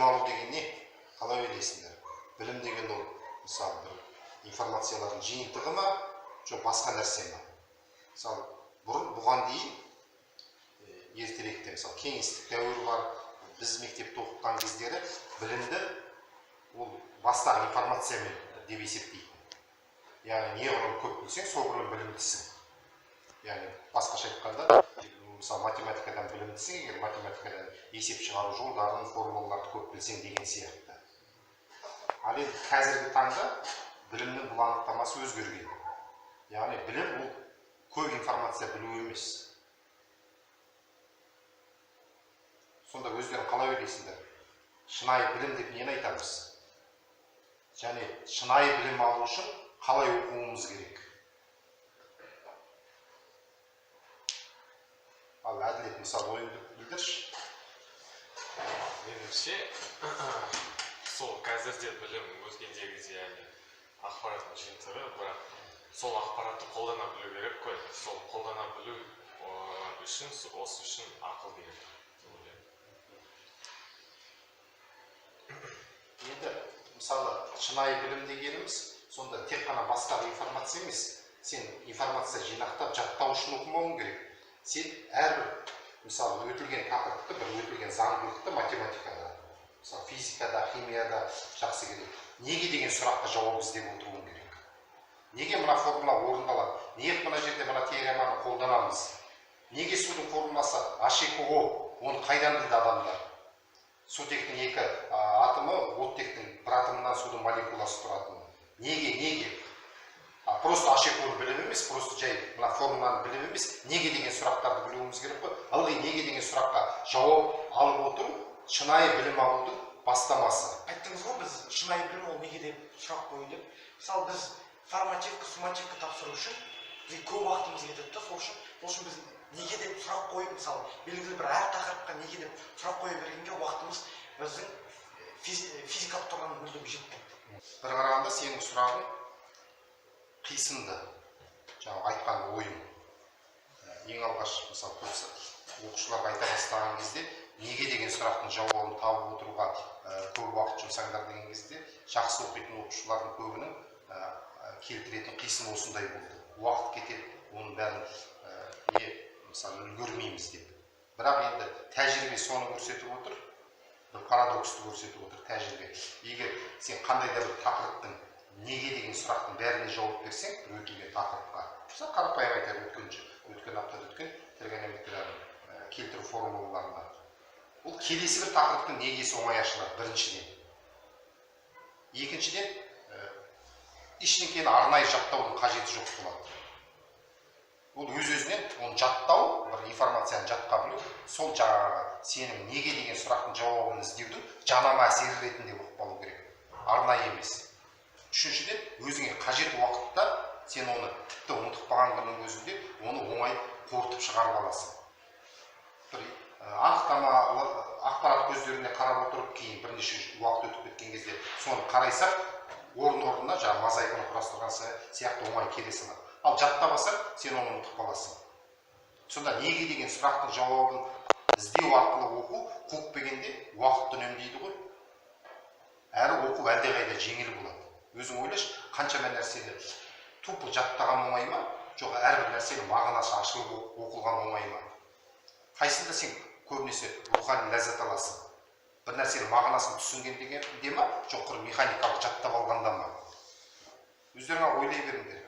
Білім алу деген не? Қалай ойлайсыңдар? Білім деген ол, мысалы, бір информациялардың жиынтығы ма, жоқ басқа нәрсе ма? Мысалы, бұрын бұған дейін ертеректе, мысалы, кеңестік дәуір бар, біз мектепте оқыған кездері білімді ол бастағы информациямен деп есептейтін. Яғни неғұрлым көп білсең, соғұрлым білімдісің. Яғни басқаша айтқанда, мысалы, математикадан білімдісің, егер математикадан есеп шығару жолдарын, формулаларды көп білсең деген сияқты. Ал енді қазіргі таңда білімнің бұл анықтамасы өзгерген. Яғни білім ол көп информация білу емес. Сонда өздерің қалай ойлайсыңдар? Шынайы білім деп нені айтамыз? Және шынайы білім алу үшін қалай оқуымыз керек? Ал Әділет, мысалы, ойыңды білдірші. Меніңше, сол қазірде білім өзгендегідей әлі ақпараттың жиынтығы, бірақ сол ақпаратты қолдана білу керек қой. Сол қолдана білу үшін, осы үшін ақыл керек деп ойлаймын. Енді, мысалы, шынайы білім дегеніміз сонда тек қана бастағы информация емес. Сен информация жинақтап жаттау үшін оқымауың керек. Сен әрбір, мысалы, өтілген тақырыпты, бір өтілген заңдылықты математикада, мысалы, физикада, химияда жақсы керек. Неге деген сұраққа жауап іздеп отыруың керек. Неге мына формула орындалады? Неге мына жерде мына теореманы қолданамыз? Неге судың формуласы H2O? Оны қайдан білді адамдар? Сутектің екі атомы, оттектің бір атомынан судың молекуласы тұратын. Неге, неге? Просто H2O-ны біліп емес, просто жай мына формуланы біліп емес, неге деген сұрақтарды білуіміз керек қой. Ылғи неге деген сұраққа жауап алып отыру шынайы білім алудың бастамасы. Айттыңыз ғой, біз шынайы білім ол неге деп сұрақ қою деп. Мысалы, біз формативка, суммативка тапсыру үшін бізге көп уақытымыз кетеді да, сол үшін біз неге деп сұрақ қойып, мысалы, белгілі бір әр тақырыпқа неге деп сұрақ қоя бергенге уақытымыз біздің физикалық тұрғыдан мүлдем жетпейді. Бір қарағанда сенің сұрағың қисынды, жаңа айтқан ойым. Ең алғаш, мысалы, көп оқушыларға айта бастаған кезде неге деген сұрақтың жауабын тауып отыруға көп уақыт жұмсаңдар деген кезде жақсы оқитын оқушылардың көбінің келтіретін қисын осындай болды. Уақыт кетеді, оның бәрін не, мысалы, үлгермейміз деп. Бірақ енді тәжірибе соны көрсетіп отыр, бір парадоксты көрсетіп отыр тәжірибе. Егер сен қандай да бір тақырыптың неге деген сұрақтың бәріне жауап берсең, бір өтілген тақырыпқа, мысалы, қарапайым айтайық, өткен аптада өткен тригонометрияның келтіру формулаларына, ол келесі бір тақырыптың негесі оңай ашылады біріншіден. Екіншіден, ештеңені арнайы жаттаудың қажеті жоқ болады. Ол өз-өзінен оны жаттау, бір информацияны жатқа білу, сол жаңағы сенің неге деген сұрақтың жауабын іздеудің жанама әсері ретінде болып қалу керек, арнайы емес. Үшіншіден, өзіңе қажет уақытта сен оны тіпті ұмытып қалған күннің өзінде оны оңай қорытып шығарып аласың. Бір анықтама, ақпарат көздеріне қарап отырып, кейін бірнеше уақыт өтіп кеткен кезде соны қарайсақ, орын-орнына жаңағы мозаиканы құрастырған сияқты оңай келе салады. Ал жаттап алсаң, сен оны ұмытып қаласың. Сонда неге деген сұрақтың жауабын іздеу арқылы оқу қуып келгенде уақытты үнемдейді ғой. Әрі оқу әлдеқайда жеңіл болады. Өзің ойлашы, қаншама нәрсені тупо жаттаған оңай ма, жоқ әрбір нәрсенің мағынасы ашылып оқылған оңай ма? Қайсында сен көбінесе рухани ләззат аласың? Бір нәрсенің мағынасын түсінгенде де ма, жоқ құр механикалық жаттап алғанда ма? Өздерің ойлай беріңдер.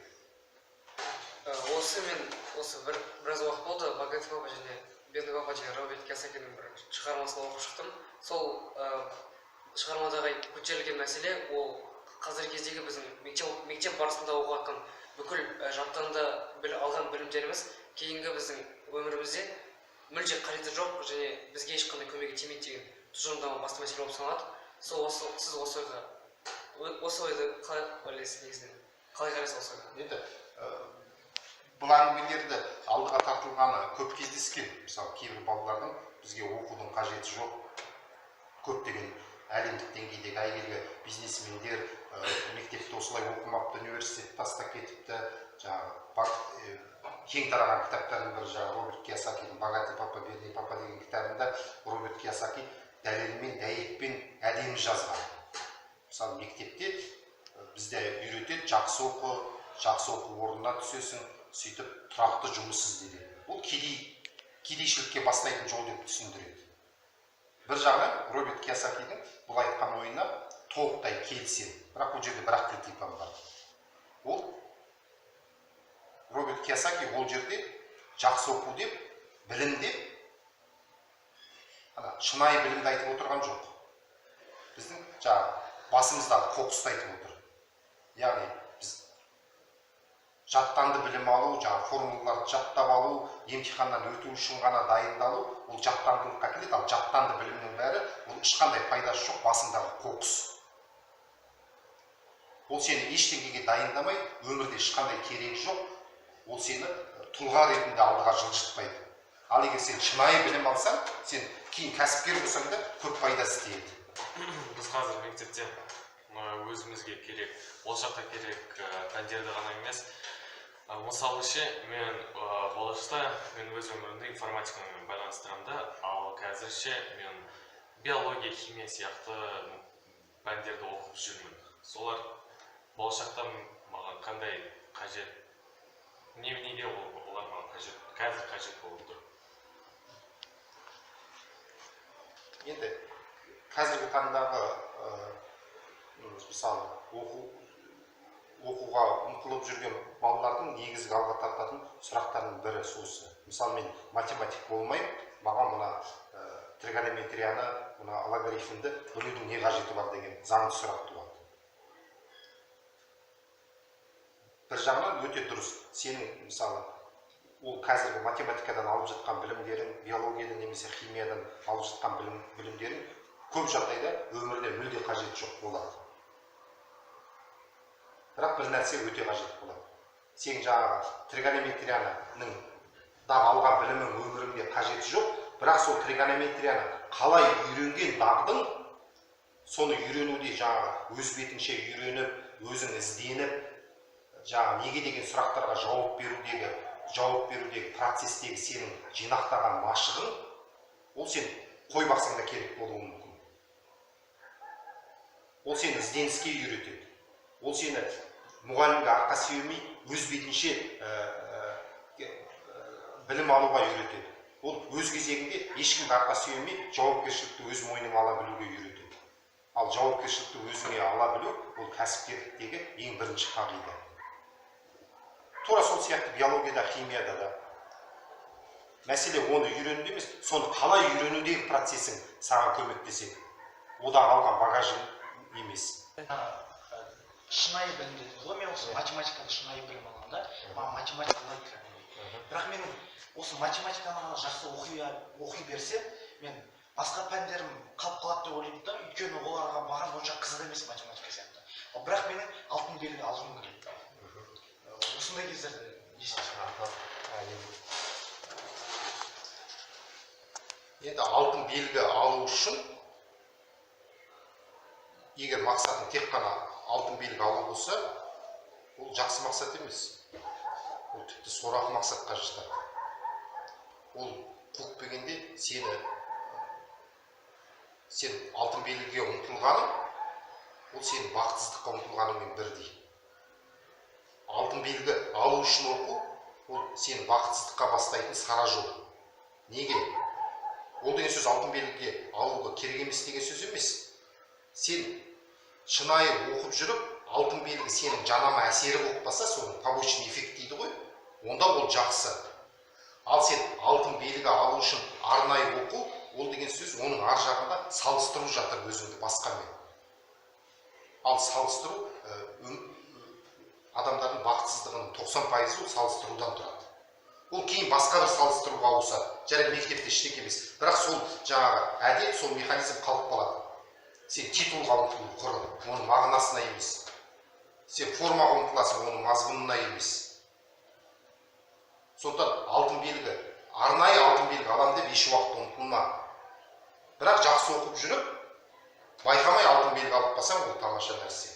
Осы мен осы біраз уақыт болды, Богатый папа және Бедный папа деген Роберт Кийосакидің бір шығармасын оқып шықтым. Сол шығармадағы көтерілген мәселе ол қазіргі кездегі біздің мектеп барысында оқып жатқан бүкіл жаттанды алған білімдеріміз кейінгі біздің өмірімізде мүлде қажеті жоқ және бізге ешқандай көмегі тимейді деген тұжырымдама басты мәселе болып саналады. Сол осы, сіз осы ойға, осы ойды қалай ойлайсыз негізінен? Қалай қарайсыз осы ойға? Енді бұл әңгімелерді алдыға тартылғаны көп кездескен. Мысалы, кейбір балалардың бізге оқудың қажеті жоқ, көптеген әлемдік деңгейдегі әйгілі бизнесмендер мектепте осылай оқымапты, университетті тастап кетіпті. Жаңағы кең тараған кітаптардың бірі жаңағы Роберт Кийосакидің «Богатый папа, бедный папа» деген кітабында Роберт Кийосаки дәлелмен, дәйекпен әдемі жазған. Мысалы, мектепте бізде үйретеді: жақсы оқы, жақсы оқу орнына түсесің, сөйтіп тұрақты жұмыс ізде деп. Ол кедейшілікке бастайтын жол деп түсіндіреді. Бір жағынан, Роберт Кийосакидің бұл айтқан ойына толықтай келісемін, бірақ бұл жерде бір ақ критикам бар. Ол Роберт Кийосаки ол жерде жақсы оқу деп, білім деп ана шынайы білімді айтып отырған жоқ, біздің жаңағы басымыздағы қоқысты айтып отыр. Яғни біз жаттанды білім алу, жаңағы формулаларды жаттап алу, емтиханнан өту үшін ғана дайындалу, ол жаттандылыққа келеді. Ал жаттанды білімнің бәрі ол ешқандай пайдасы жоқ, басыңдағы қоқыс. Ол сені ештеңеге дайындамай, өмірде ешқандай керегі жоқ, ол сені тұлға ретінде алдыға жылжытпайды. Ал егер сен шынайы білім алсаң, сен кейін кәсіпкер болсаң да, көп пайдасы тиеді. Біз қазір мектепте өзімізге керек, болашақта керек пәндерді ғана емес, мысалы ше, мен болашақта мен өз өмірімді информатикамен байланыстырамын да, ал қазір ше мен биология, химия сияқты пәндерді оқып жүрмін. Солар болашақта маған қандай қажет, неменеге олар маған қажет, қазір қажет болып тұр? Енді қазіргі таңдағы мысалы, оқуға ұмтылып жүрген балалардың негізгі алға тартатын сұрақтарының бірі осы. Мысалы, мен математик болмаймын, маған мына тригонометрияны, мына логарифмді білудің не қажеті бар деген заңды сұрақ туады. Бір жағынан өте дұрыс. Сенің, мысалы, ол қазіргі математикадан алып жатқан білімдерің, биологиядан немесе химиядан алып жатқан білімдерің көп жағдайда өмірде мүлде қажет жоқ болады. Бірақ бір нәрсе өте қажет болады. Сен жаңағы тригонометрияның дағы алған білімің өміріңде қажеті жоқ, бірақ сол тригонометрияны қалай үйренген дағдың, соны үйренуде жаңағы өз бетіңше үйреніп, өзің ізденіп, жаңағы неге деген сұрақтарға жауап берудегі процестегі сенің жинақтаған машығың, ол сен қой бақсаң да керек болуы мүмкін. Ол сені ізденіске үйретеді. Ол сені мұғалімге арқа сүйемей, өз бетінше білім алуға үйретеді. Ол өз кезегінде ешкімге арқа сүйемей, жауапкершілікті өз мойныңа ала білуге үйретеді. Ал жауапкершілікті өзіңе ала білу ол кәсіпкерліктегі ең бірінші қағида. Тура сол сияқты биологияда, химияда да. Мәселе оны үйренуде емес, соны қалай үйренудегі процесің саған көмектеседі. Одағы алған багажың емес. Шынайы білім дедіңіз ғой, мен осы математикада шынайы білім аламын да, маған математика ұнайды кәдімгідей. Бірақ менің осы математиканы ғана жақсы оқи берсем, мен басқа пәндерім қалып қалады деп ойлаймын да, өйткені оларға маған онша қызық емес математика сияқты. Ал бірақ менің алтын белгі алғым келеді. Осындай кездерде не істейсің? Енді алтын белгі алу үшін, егер мақсатың тек қана алтын белгі алу болса, ол жақсы мақсат емес. Ол тіпті сорақы мақсатқа жатады. Ол қуып келгенде сен алтын белгіге ұмтылғаның, ол сенің бақытсыздыққа ұмтылғаныңмен бірдей. Алтын белгі алу үшін оқу, ол сені бақытсыздыққа бастайтын сара жол. Неге? Ол деген сөз алтын белгіге алуға керек емес деген сөз емес. Сен шынайы оқып жүріп, алтын белгі сенің жанама әсері болып қалса, соның побочный эффект дейді ғой, онда ол жақсы. Ал сен алтын белгі алу үшін арнайы оқу, ол деген сөз оның ар жағында салыстыру жатыр өзіңді басқамен. Ал салыстыру, адамдардың бақытсыздығының 90%-ы ол салыстырудан тұрады. Ол кейін басқа бір салыстыруға ауысады. Жарайды, мектепте ештеңе емес. Бірақ сол жаңағы әдет, сол механизм қалып қалады. Сен титулға ұмтылу құры, оның мағынасына емес. Сен формаға ұмтыласың, оның мазмұнына емес. Сондықтан алтын белгі, арнайы алтын белгі алам деп еш уақытта ұмтылма. Бірақ жақсы оқып жүріп, байқамай алтын белгі алып қалсаң, ол тамаша нәрсе.